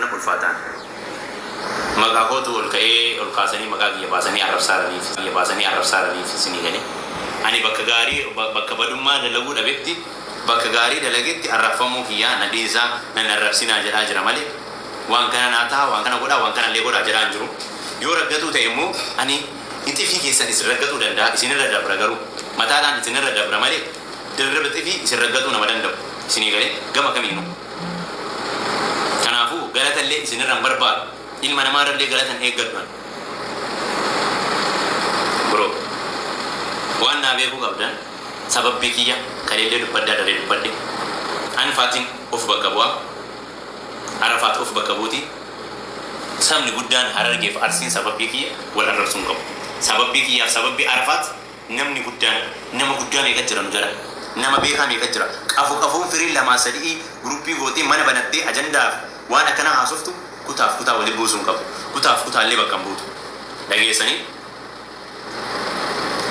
Haasawuun na ulfaataan. Maqaa kootu ol ka'ee ol kaasanii maqaa kiyya baasanii arrabsaaraniif kiyya baasanii arrabsaaraniif isinii galee. Ani bakka gaarii bakka badummaa dalaguu dhabetti bakka gaarii dalagetti arrabfamuu kiyyaa na dhiisaa nan arrabsinaa jedhaa jira malee waan kana naa ta'a waan kana godhaa waan kana illee godhaa jedhaa hin jiru. Yoo raggatuu ta'e immoo ani ixifii keessan isin raggatuu danda'a isinirra dabra garuu mataadhaan isinirra dabra malee dirriba xifii isin raggatuu nama danda'u isinii galee gama kamiinuu. Kanaafuu galatallee isinirra hin barbaadu. Ilma namaarrallee galata hin eeggadhu ani. Bro waan naa beekuu qabdan sababbii kiyya kaleellee dubbaddaa daree dubbadhe an faatiin of bakka bu'a Arafaat of bakka buuti sabni guddaan Harargeef Arsiin sababbii kiyya wal arrabsuu hin qabu. Sababbii kiyyaaf sababbii Arafaat namni guddaan nama guddaa meeqa jira nu jala nama beekaa meeqa jira qafo qafoon firiin lamaa sadi'ii guruppii gootee mana banattee ajandaaf waan akkanaa haasoftu kutaaf kutaa wali buusuu hin qabu kutaaf kutaallee bakka hin buutu dhageessanii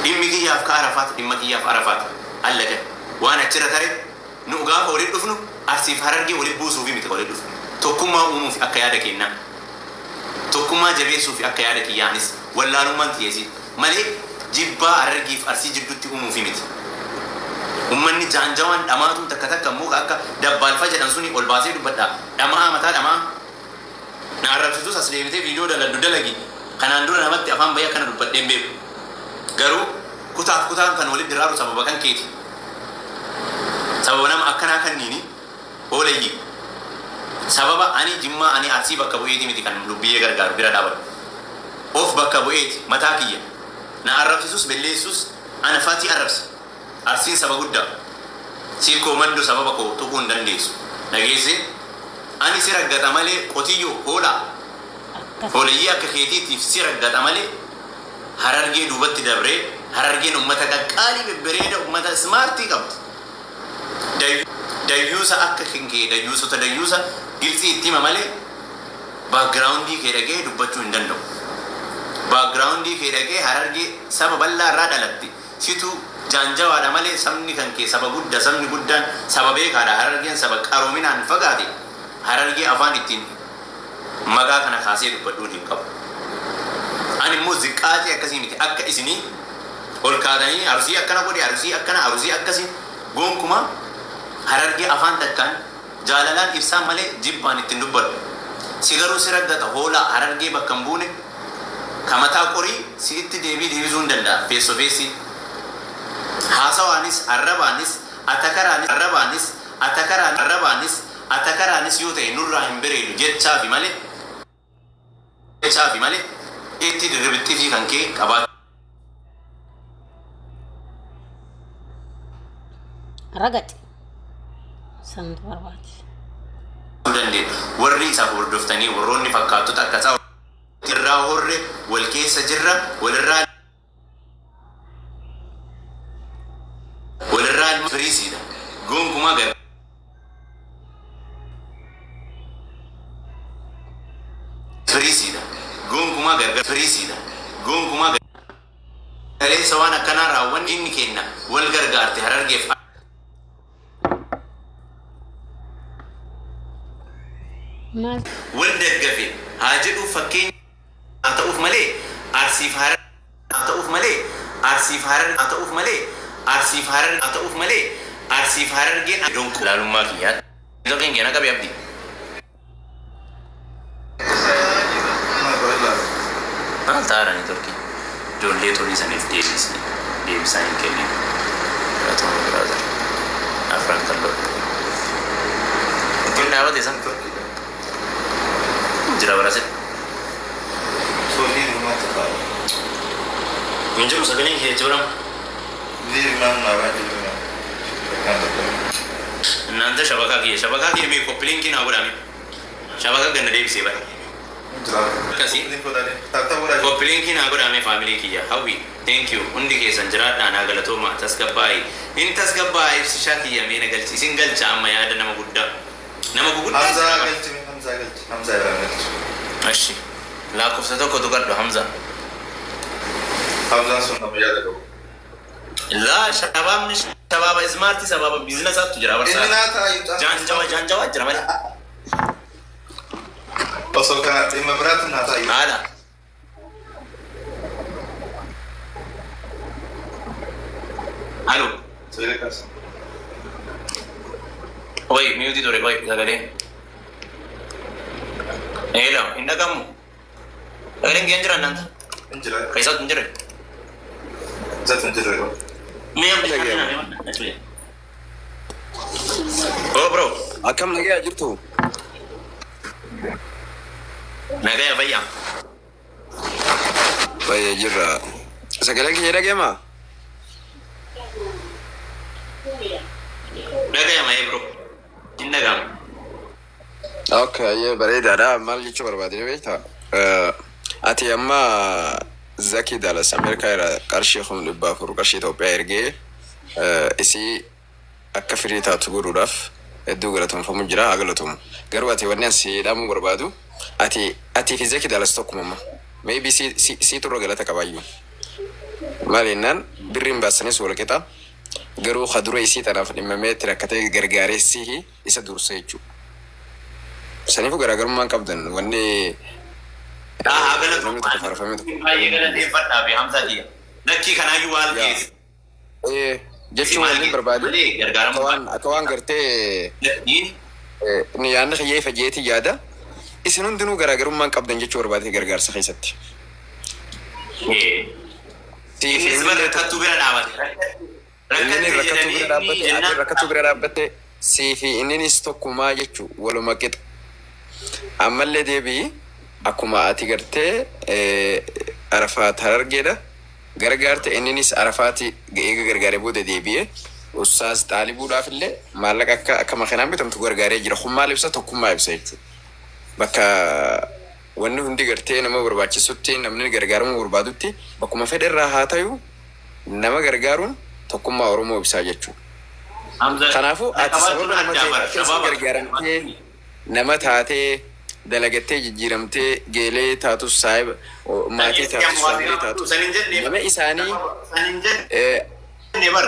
dhimmi kiyyaaf ka Arafaat dhimma kiyyaaf Arafaat allaqe waan achirra tare nu gaafa walitti dhufnu Arsiif Harargee walitti buusuufi miti ka walitti dhufnu tokkummaa uumuufi akka yaada keennaa tokkummaa jabeessuufi akka yaada kiyyaa anis wallaalummaan tiyya isii malee jibbaa Harargeef Arsii jiddutti uumuufi miti. Ummanni jaanjawaan dhamaatuun takka takka immoo ka akka dabbaalfa jedhan suni ol baasee dubbadha dhama'aa mataa dhama'aa na arrabsitus as deebitee viidiyoo daladdu dalagi kanaan dura namatti afaan bahee akkana dubbadhee hin beeku garuu kutaaf kutaan kan walitti diraaru sababa kan keeti sababa nama akkanaa kanniini hoolayyii sababa ani Jimmaa ani Arsii bakka bu'eeti miti kan lubbiyyee gargaaru bira dhaabadhu of bakka bu'eeti mataa kiyya na arrabsisus belleessus ana fatii arrabsi Arsiin saba guddaa Sikkoo Mando sababa koo tuquu hin dandeessu dhageesse ani si raggaxa malee qotiyyoo hoolaa Akkas. hooleyyii akka keetiitiif si raggaxa malee Harargee duubatti dabree Harargeen ummata qaqqaalii bebbereeda ummata ismaartii qabdi Dayyuusa akka kee dayyuusota dayyuusa giltsii itti hima malee background kee dhaqee dubbachuu hin danda'u. Background kee dhaqee Harargee saba bal'aa irraa dhalatte situ jaanjawaadha malee sabni kan kee saba gudda sabni guddaan saba beekaadha Harargeen saba qaroominaan fagaate Harargee afaan ittiin maqaa kana kaasee dubbadhuun hin qabu. Ani immoo ziqqaacee akkasii miti akka isinii ol kaatanii Arsii akkana godhe Arsii akkana Arsii akkasii gonkumaa Harargee afaan takkaan jaalalaan ibsaan malee jibbaan itti hin dubbadhu. Si garuu si raggata hoolaa Harargee bakka hin buune ka mataa qorii si'itti deebii deebisuu hin danda'a face to face haasawaanis arrabaanis atakaraanis arrabaanis atakaraanis arrabaanis atakaraanis yoo ta'e nurraa hin bereedu jechaafi malee jechaafi malee itti dirribixxifii kan kee qabaachuu Ragaxi. Santu barbaachisa. dandeenya. Warri isa hordoftanii warroonni fakkaattota akka isaa irraa horre wal keessa jirra walirraa walirraa firiisiidha. Gonkumaa gar firiisiidha. Gonkumaa gargar firiisiidha. Gonkumaa galeessa waan akkanaa raawwan inni kenna wal gargaarte Harargeef Maal wal daggafe haa jedhuuf fakkeenya haa ta'uuf malee Arsiif Harar haa ta'uuf malee Arsiif Harar haa ta'uuf malee Arsiif Harar haa ta'uuf malee Arsiif Harargeen donku laalummaa kiyyaa tokkeen keena qabe abdi. Maal ta'aarani turkii ijoollee tolii saniif deebisi deebisaa hin kennin galatoomi brother afran kalloo ittiin dhaabate san jira barase hin jiru sagaleen kee jechuudha. እናንተ ሸበካ kiyya shabakaa kiyya mee koppiliinkii naa godhame shabaka ganna deebisee bara akkasii koppiliinkii naa godhame faamilii kiyya hawwi thank you hundi keessan jiraadhaa naa galatooma tasgabbaa'i in tasgabbaa'a ibsishaa kiyya mee na galchi isin galcha amma yaada nama guddaa nama guguddaa Hamza jira bara. galchi Hamza galchi Hamza irraa galchi. Ashi lakkoofsa tokko tuqadhu Hamza. Hamzaan sun nama yaada qabu. Laa shabaabni shabaaba ismaarti sababa biizinasaatu jira Inni barsaa. naa ta'a Jaanjawa jaanjawa jira malee. Osoo kana dhimma biraatti naa taa'e. Haala. Alo. Sagalee kaasa. Oi, mute ture, oi, sagalee. Hello, hin dhagamu. Sagaleen kiyyan jiran nanta. Hin jira. Keessatti hin jirre. Isatti hin jirre. Mee amma Oh bro, Akkam nagayaa jirtu? Nagaya fayyaa. Baay'ee jirra. Sagaleen kiyya dhaga'amaa? Dhagayama bro. Hin dhaga'amu. Okay, ayyee bareedaadha. Maal jechuu barbaadde beektaa? Ati amma Zaki Dalas Ameerikaa irraa qarshii 400,000 qarshii Itoophiyaa ergee isii akka firii taatu godhuudhaaf hedduu galatoomfamu jira, haa galatoomu. Garuu ati wanni asi dhaamuu barbaadu, ati fi Zaki Dalas tokkuma amma. Maybe si turra galata qabaayyuu. Maal jennaan, birriin baasanis wal qixa. Garuu kadura isii tanaaf dhimmamee itti rakkatee gargaaree sihi isa dursa jechuudha. Saniifuu garaagarummaan qabdan wanni Haa galatu. namni tokko faarfamee tokko. Baay'ee galateeffadhaa fi Hamzaa kiyya. Lakkii kanaayyuu waal Yaa. keessa. Jechuun wanni barbaade Malee akka gargaaramuu waan akka waan gartee Lakkiin ni yaadni kiyyee fajeetii yaada. Isin hundinuu garaagarummaan qabdan jechuu barbaade gargaarsa keessatti. Siif Innis innillee bara rakkattuu bira dhaabate. Inni rakkattuu bira dhaabbate, ati jennaan rakkattuu bira dhaabbatte, siifi inninis tokkumaa jechuu, waluma qixa. Ammallee deebi'i, akkuma ati gartee Arafaat Harargeedha. Gargaarte, inninis Arafaati eega gargaaree booda deebi'ee ustaas xaalibuudhaaf illee maallaqa akka makinaan bitamtu gargaaree jira. Kun maal ibsa? Tokkummaa ibsa jechuudha. Bakka wanni hundi gartee nama barbaachisutti, namni gargaaramuu barbaadutti, bakkuma fedhe irraa haa ta'u, nama gargaaruun tokkummaa Oromoo ibsaa jechuudha. Hamza. Kanaafuu ati sababa nama ta'e akka isin gargaaramtee nama taatee dalagattee jijjiiramtee geelee taatus, saahiba maatii taatus, faamilii taatus, San hin jenne. nama isaanii San hin jenne bar.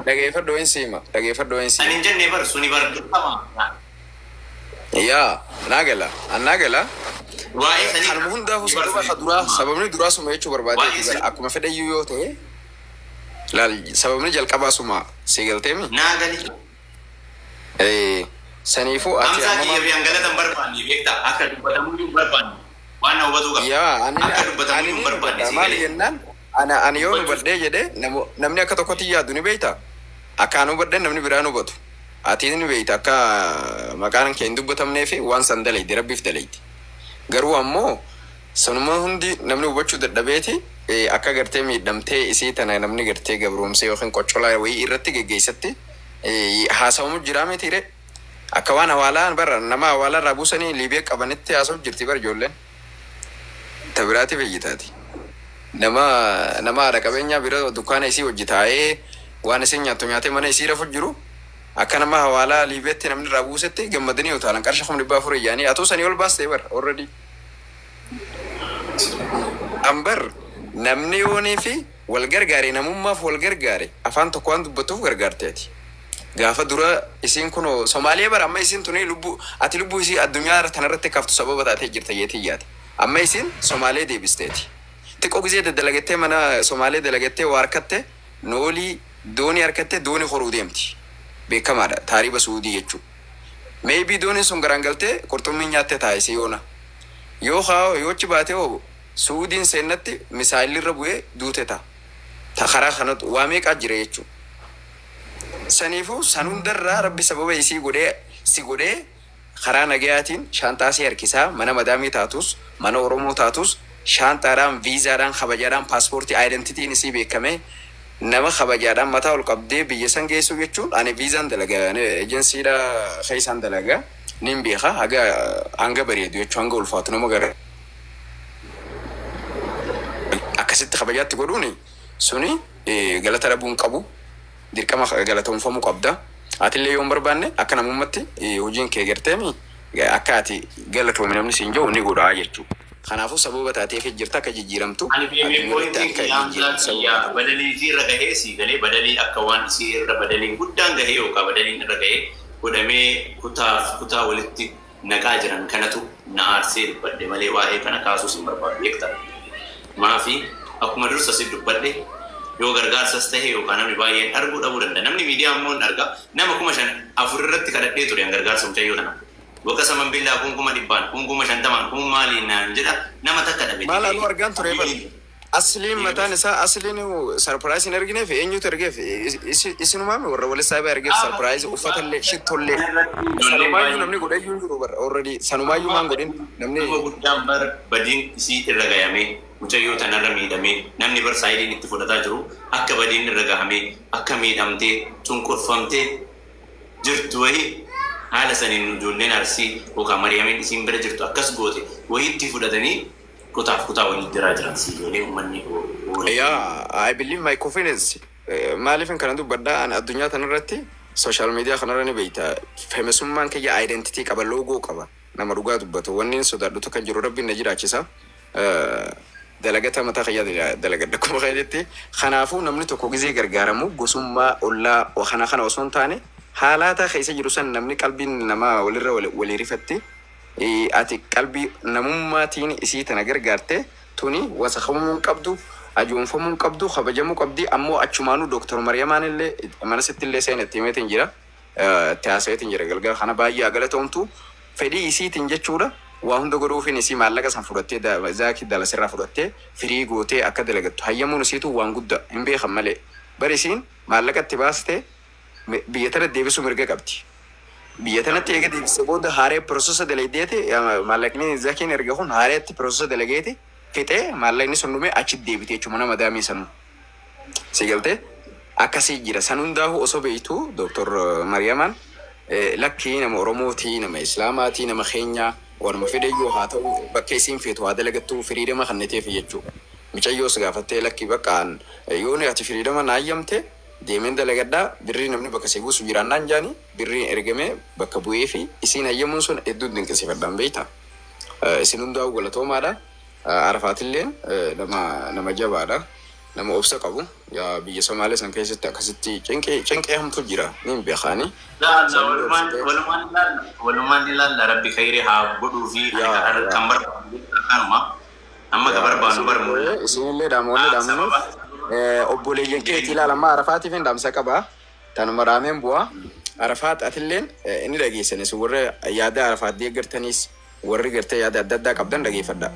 Dhageeffadhu, hin siima, dhageeffadhu, hin San siima. hin jenne bar, suni bar dirqama. Yaa, naa gala, an naa gala. Waa'ee sanii. Kanuma hundaafuu sababa ka duraa, sababni duraa suma jechuu barbaade. Waa'ee sanii. Akkuma fedhayyuu yoo ta'e, laal, sababni jalqabaa suma si galteemi. Naa gali. Saniifuu ati Hamzaa amma kiyya biyyan galatan barbaanne beektaa, akka dubbatamuu hin barbaanne. Waan na hubatuu qaba. Yaa, ani Akka dubbatamuu ani hin ni barbaanne hubadha. si Maal galee. jennaan, ana ani yoo hubadhee jedhe, namni akka tokkotti yaadu ni beekta. Akka ani hubadhe namni biraan hubatu. Ati ni beekta akka maqaan kee hin dubbatamnee fi waan san dalaydi rabbiif dalaydi. Garuu ammoo sanuma hundi namni hubachuu dadhabeeti akka gartee miidhamtee isii tana namni gartee gabroomsee yookiin qoccolaa wayii irratti geggeessatti haasawamu jiraa mitiire. Akka waan hawaalaan bara nama hawaalaa irraa buusanii Liibiyaa qabanitti haasa'u jirti bara ijoolleen. Ta biraati fayyitaati. Nama haadha qabeenyaa bira dukkaana isii hojii taa'ee waan isin nyaattu nyaatee mana isii rafu jiru akka nama hawaalaa Liibiyaatti namni irraa buusetti gammadanii utaalan, qarshii 400,000 iyyaanii atuu sanii ol baastee bara already. Ambar namni yoonii fi wal gargaare, namummaaf wal gargaare, afaan tokko waan dubbatuuf gargaarteeti. Gaafa dura isiin kun Somaaliyaa bara amma isiin tuni lubbuu ati lubbuu isii addunyaa tanarratti kaftu sababa taatee jirta yeetii yaade. Amma isiin Somaalee deebisteeti. Xiqqoo gisee daddalagattee mana Somaalee dalagattee waa harkatte, noolii doonii harkatte, doonii horuu deemti. Beekamaadha taariba Suudii jechuudha. Maybe dooniin sun garaan galtee qurxummii nyaattee taa'e yoona. Yoo haa yoo achi baatee hoo Suudiin seennatti misaayilli irra bu'ee duute ta'a. Ta karaa kanatu waa meeqaa jira jechuudha. Saniifuu san hundarraa rabbi sababa isii godhee si godhee karaa nagayaatiin shaanxaa si harkisaa, mana madaamii taatus, mana Oromoo taatus, shaanxaadhaan, viizaadhaan, kabajaadhaan, paaspoortii identityn isii beekamee, nama kabajaadhaan mataa ol qabdee biyya san geessuu jechuun, ani viizaan dalagaa, ejensiidha keessaan dalagaa nin beeka, haga hanga bareedu jechuun, hanga ulfaatu nama gara akkasitti kabajaatti godhuuni suni galata dhabuu hin qabu, dirqama galatoomfamuu qabda. Atillee yoo hin barbaanne akka namummaatti hojiin kee garteemi akka ati galatoomi namni siin jiru ni godhaa jechuudha. Kanaafuu sababa taateef jirta akka jijjiiramtu Ani beemee addunyaatti pointiin akka kiyya Hamzaa jijjiiramtu kiyya sababa. Badalii isii irra gahee sii galee, badalii akka waan isii irra badaliin guddaan gahee yookaan badaliin irra gahee godhamee kutaaf kutaa walitti naqaa jiran kanatu na aarsee dubbadhe malee waa'ee kana kaasuus hin barbaadu beekta. Maafi akkuma dursa si dubbadhe, yoo gargaarsas tahe yookaan namni baay'een arguu dhabuu danda'a. Namni miidiyaa immoo hin arga. Nama 5,000 irratti kadhadhee ture an gargaarsa mucayyoo tana. Boqa saman billaa kun 100,000, kun 50,000, kun maaliin naan jedha, nama takka dhabe. Maal anu argaan ture bar. Asliin mataan isaa asliin surprise hin argineef, eenyutu argeef? Isinumaami warra wali saayibaa argeef surprise, uffatallee, shittollee. Sanumaayyuu namni godhayyuu hin jiru bara already, sanumaayyuu maan godhin namni. Nama guddaan bar badiin isii irra gayamee, mucayyoo tanarra miidhamee, namni bar saayidiin itti fudhataa jiru akka badiin irra gahamee, akka miidhamtee cunqurfamtee jirtu wahii haala saniin ijoolleen Arsii yookaan Mariyamiin isiin bira jirtu akkas goote wahiitti fudhatanii kutaaf kutaa walitti diraa jiran si ijoollee uummanni. Yeah, I believe my confidence. Maaliif kana dubbadhaa? Ani addunyaa tanarratti social media kanarra ni beekta. Famousummaan kiyya identity qaba, logo qaba. Nama dhugaa dubbatu. Wanni hin sodaadhu kan jiru Rabbiin na jiraachisa. Dalagata mataa kiyyaa dalagadha akkuma keetti. Kanaafuu namni tokko gizee gargaaramu gosummaa ollaa kana kana osoo hin taane, haalaataa keessa jiru san namni qalbiin namaa walirra walii rifatti. Ati qalbii namummaatiin isii tana gargaarte, tuni wasakamuu hin qabdu, ajoonfamuu hin qabdu, kabajamuu qabdi. Ammoo achumaanuu Dooktar Mariyamaan illee mana sitti illee seen itti himeetiin jira, itti haasaweetiin jira galgala kana. Baay'ee galatoomtu, fedhii isiitiin jechuudha. Waa hunda godhuufiin isii maallaqa san fudhattee, zaakii dalasirraa fudhattee firii gootee akka dalagattu hayyamuun isiitu waan guddaa hin beekan malee. Bari isiin maallaqa itti baastee biyya tana deebisuu mirga qabdi. Biyya tanatti eega deebisee booda haaree processa dalageeti, maallaqni zakiin erga kun haareetti processa dalageeti fixee, maallaqni sun dhumee achi deebite jechuudha mana madaamii sanuu. Si galtee akkasii jira. San hundaa'u osoo beektu Dooktor Mariyamaan lakkii, nama Oromootii, nama Islaamaatii, nama keenyaa, waanuma fedheyyuu haa ta'u, bakka isiin feetu haa dalagattu freedoma kenneteef jechuudha. Micayyoos gaafattee, lakkii bakka yoo ati freedoma naayyamte deemeen dalagadhaa, birrii namni bakka si buusu jiraannaan jaani, birriin ergamee bakka bu'ee fi isiin hayyamuun sun hedduu dinqisiifadhaan beekta. Isin hundaa'u galatoomaadha. Arafaatilleen nama jabaadha. Nama obsa qabu. Yaa biyya Somaalee san keessatti akkasitti cinqee cinqee hamtu jira. Ni hin beekaani. Walumaan ilaalla, Rabbi khayrii haa godhuu fi kan barbaadu akkanuma amma ka barbaannu barmu. Isinillee dhaamoonni dhaamnuuf obboleeyyan keetii ilaalamaa Arafaatiif hin dhaamsa qaba. Tanuma dhaameen bu'aa. Arafaat atilleen inni dhageessanis, warra yaada Arafaat deeggartanis, warri gartee yaada adda addaa qabdan dhageeffadha.